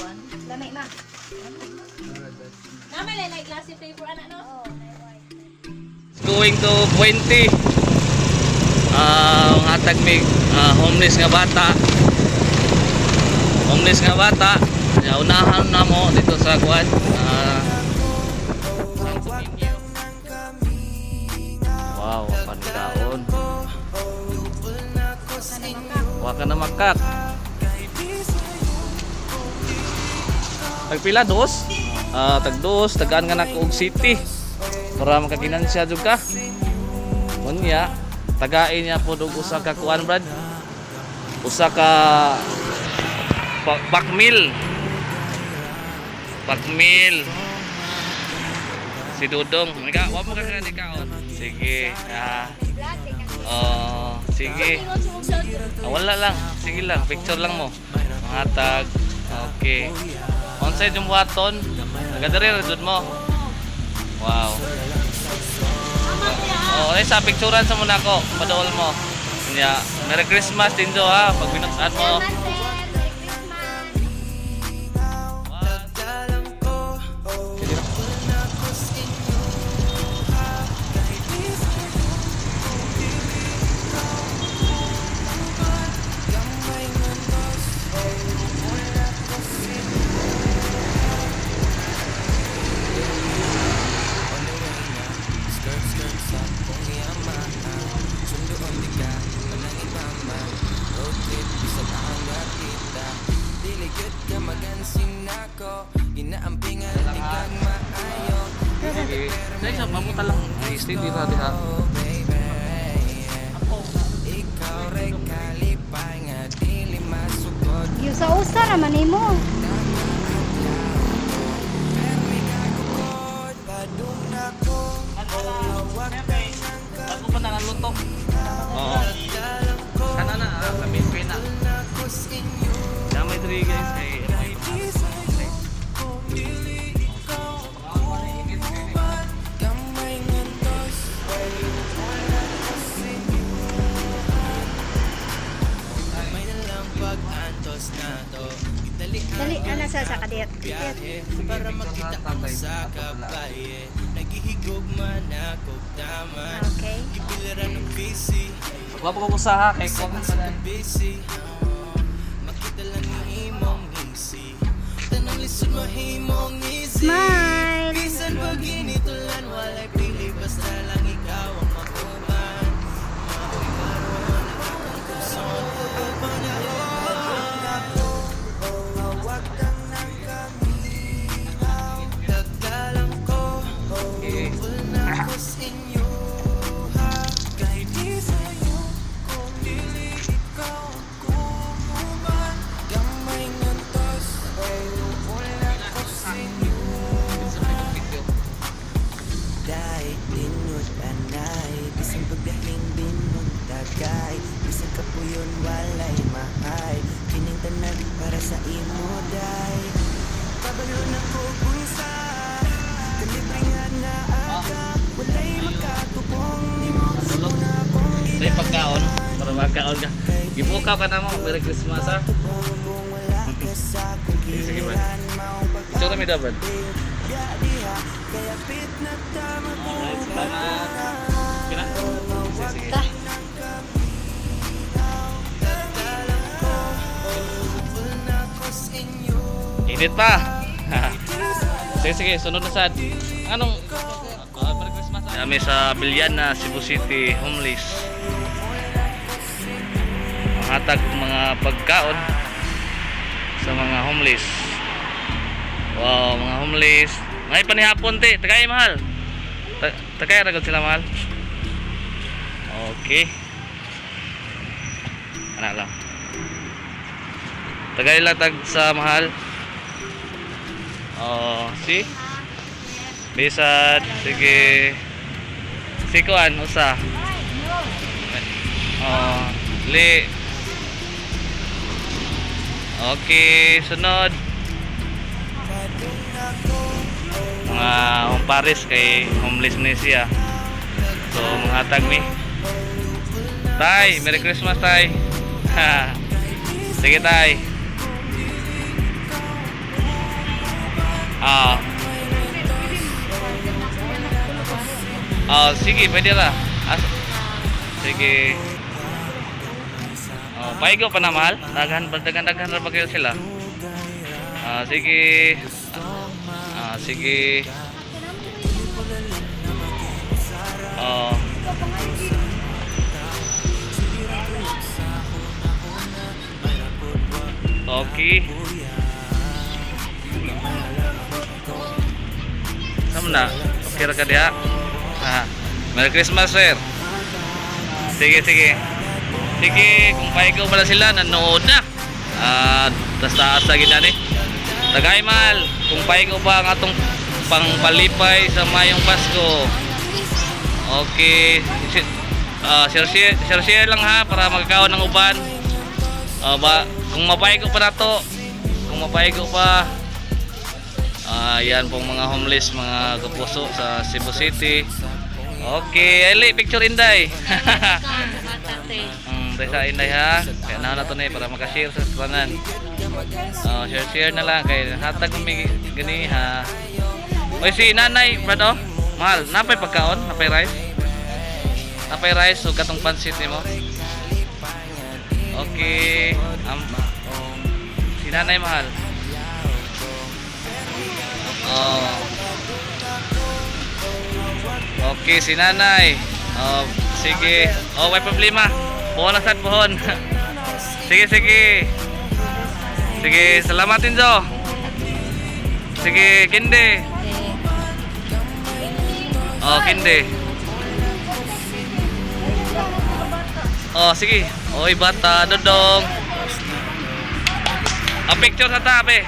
Kuan. Lamay ma. Naman like classic flavor ana no. Oh, may white. Going to Puente. Ah, hatag mig homeless nga bata. Homeless nga bata. Ya, unahan na mo dito sa kuan. San Domingo. Wow, panikaon. Wa ka na makak. Tagpila dos? Ah, tag dos, tagaan nga nako og city. Para makaginansya jud ka. Unya, tagain niya po og usa ka kuan, brad. Usa ka bakmil. Bakmil. Si Dudong, ika, wa mo ka kaon. Sige. Ah. Oh, sige. Ah, wala lang. Sige lang, picture lang mo. Mga tag. Okay. Unsay yung buhaton? Nagadiri ra jud mo. Wow. Oh, ay sa picturean sa muna ko. Padool mo. Nya, Merry Christmas din jo ha pag binuksan mo. Salamat, sir. Merry Christmas. Sige. Sa isa pamuta lang. Ay, steady ra diha. Yusa-usa raman nimo. Bago pa nalaluto. Oo. Kana na, kami na. Damay diri guys kay may Dali, ana sa kadiyot. Para makita ang sa Okay. Wa pa ko usaha kay ko man sa Smile. Okay. Dahil tinud-anay, bisan pagdahing binuntagay, bisan kapuyon walay mahay, kining tanan para sa imo day. Kabalo na ko unsa, kalibre nga naa ka, walay makatupong nimo. Una akong Sa pagkaon para makaon ka. Gibukaw ka na mo. Merry Christmas ha. kung wala ka sa akong Sige, sige, brad. giliran, maong Picture mi daw, brad. pagbiya diha, kaya pit na tama Alright, salamat. Okay na? Sige, sige. Init pa. Sige, sige, sunod na sad. Anong Merry Christmas. Kami sa Bilyana, Cebu City, homeless. Ang hatag mga pagkaon sa mga homeless. Wow, mga homeless. Ngay panihapon te, tagay mahal. Tagay ra gud sila mahal. Okay. Ana lang. Tagay lang tag sa mahal. Oh, see? Bisad, sige. Si kuan usa. Oh, li. Okay, sunod. Mga home Paris kay homeless ni siya. So, mga hatag mi. Tay, Merry Christmas, tay. Sige, tay. Ah. Ah, sige, pwede ra. Sige. Oh, paigo pa na, mahal. Daghan, daghan, daghan ra ba kayo sila? Ah, sige. Ah, sige. Oh. Okay. Sama na? Okay ra ka diha? Ah. Merry Christmas, sir. Sige, sige. Sige, kung paigo pala sila, nanood na. Ah, tas taas na gina ni. Tagay, mahal, kung paigo ba ang atong pangpalipay sa mayong Pasko. Okay. Share, share, share, share lang ha para magkakaon ng uban. Ah, ba, kung mapaigo pa na to, kung mapaigo pa, yan pong mga homeless, mga kapuso sa Cebu City. Okay, Ali, picture Inday. Dahil sa Inday ha. Kaya na to na eh, para makashare sa tanan. Oh, share share na lang kay hatag mi gani ha. Oy, si Nanay, brado. Mahal, napay pagkaon, napay rice. Napay rice ug katong pansit nimo. Okay. Si Nanay, mahal. Oh. Okay, si Nanay. Oh, sige. Oh, may problema. Buhon na sad, buhon. Sige, sige. Sige, salamat Inzo. Sige, kinde. Oh, kinde. Oh, sige. Oy, bata, dodong. A picture sa tabi.